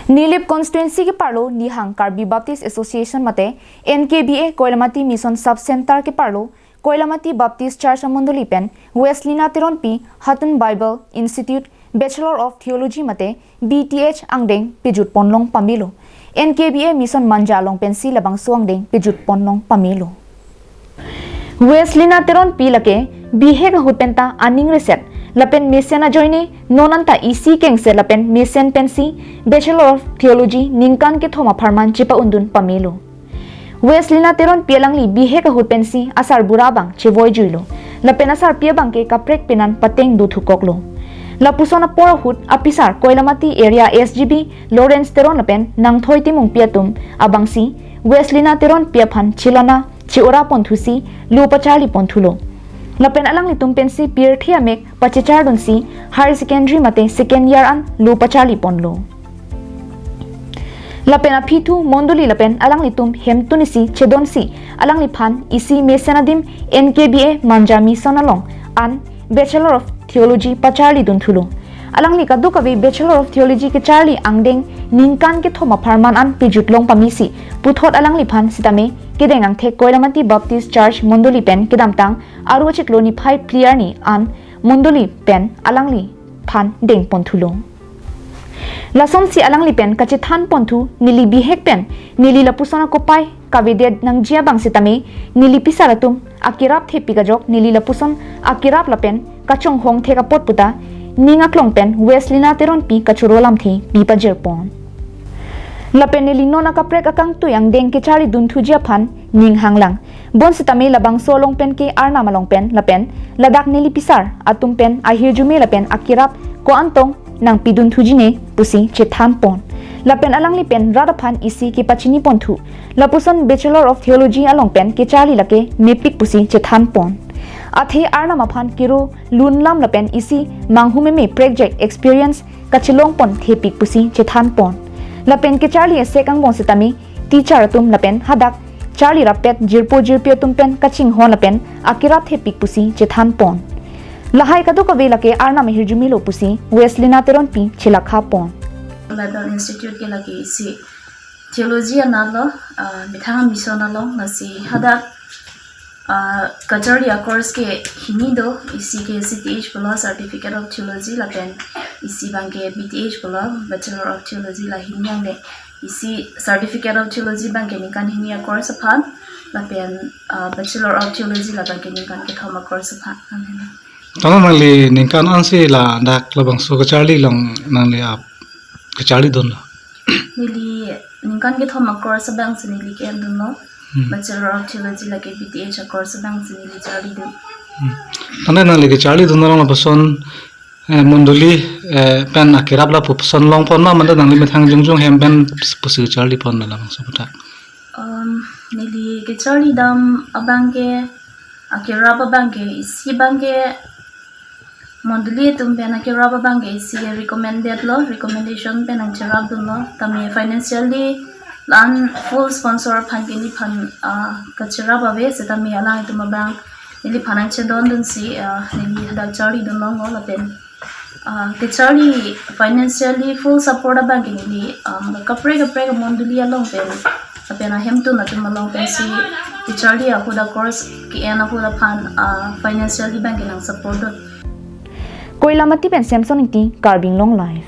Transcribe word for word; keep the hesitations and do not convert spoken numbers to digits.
Nilip constituency keparlo Nihang Karbi Baptist Association mate N K B A Koilamati Mission Sub Center keparlo Koilamati Baptist Church amondoli pen Weslina Teronpi hatun Bible Institute Bachelor of Theology mate B T H angdeng pejut ponlong pamelo. N K B A Mission Manja along pensi labangso angdeng pejut ponlong pamelo. Weslina Teronpi lake bihek ahut penta aning reset lapen mesen ajoine non anta isi kengset lapen mesen pensi Bachelor of Theology ningkan kethom apharman chepa-undun pamelo. Weslina Teronpi alangli bihek ahut pensi asarbura abang chevoijuilo. Lapen asarpi abangke kaprek penan pateng dothukoklo. Lapuson apor ahut apisar Koilamati area S G B Lawrence Teron lapen Nangthoi Timungpi atum abangsi Weslina Teronpi aphan chilana che-ora ponthusi lo pacharli ponthulo. Lapen alanglitum pensi pirthe amek pachechardunsi higher secondary mate second year an lo pacharli ponlo. Lapen aphi thu mondoli lapen alanglitum hemtun isi chedonsi alangliphan isi mesen adim N K B A Manja Mission along an Bachelor of Theology pacharli dunthulo. Alangli kadokave Bachelor of Theology kecharli angdeng ningkan kethom apharman an pejut long pamesi puthot alangliphan sitame kedeng angthek Koilamati Baptist Church mondoli pen kedamtang Aru achiklo niphai phli arni an mondoli pen alangliphan deng ponthulo. Lasonsi alangli pen kachethan ponthu neli bihek pen neli lapuson akopai kavedet nangji abang sitame neli pisar atum akerap thepik ajok neli lapuson akerap lapen kachonghong thek apot puta ning aklong pen Weslina Teronpi kachoro lamthe pi pajir pon. Lapen neli non akaprek akangtui angdeng kecharli dunthuji aphan ning hanglang. Bonsitame labangso along pen ke Arnam along pen lapen ladak neli pisar atum pen ahirjume lapen akerap ko-an tong nangpidun thujine pusi chethan pon. Lapen alangli pen rat aphan isi kepachini ponthu. Lapuson Bachelor of Theology along pen kecharli lake mepik pusi chethan pon. Athe Arnam aphan kiro lunlam lapen isi manghumeme project experience kachelong pon thepik pusi chethan pon. Lapen kecharli esek angbong sitame teacher atum lapen hadak charli rappet jirpo jirpi atum pen kachinghon lapen akerap thepik pusi chethan pon. Lahai kadokave lake Arnam ahirjumilo pusi Weslina Teronpi chelakha pon. Bible Institute ke lake isi theology anatlo, ah, methang mission along lasi hadak, ah, kacharli a-course ke hini do, isi ke C T H pulo, Certificate of Theology, lapen isi abangke B T H pulo, Bachelor of Theology, la hini angne. Isi Certificate of Theology abangke ningkan hini a-course aphan, lapen, ah, Bachelor of Theology labangke ningkan kethom a-course aphan. Tanglo nangli ningkan ansi ladak labangso kacharli along nangli ap kacharli dunlo? Neli ningkan kethom a-course abangsi neli ke-en dunlo. Hmm. Bachelor of Theology lake B T H a-course abangsi neli charli dun. Hmm. Tangte nangli kacharli dun along lapuson, eh, mondoli, eh, pen akerap lapuson long pon ma, mate nangli methang jongjong hem pen pusi charli pon labangso puthak? Um, neli kacharli dam abangke, akerap abangke, isi abangke, mondoli atum pen akerap abangke isi recommended lo, recommendation pen nangcherap dunlo, tame financially la-an full sponsor aphan ke neliphan, ah, kacherap ave, setame alanglitum abang neliphan nangchedon dunsi, ah, neli hadak charli dunlonglo lapen, ah, kacharli financially full support abangke neli, ah, kaprek kaprek mondoli along pen, lapen ahemtun atum along pensi kacharli ahut a-course ke-en ahut aphan, ah, financially abangke nang support dun. Koilamati pen Samson Ingti, Karbi Anglong Live.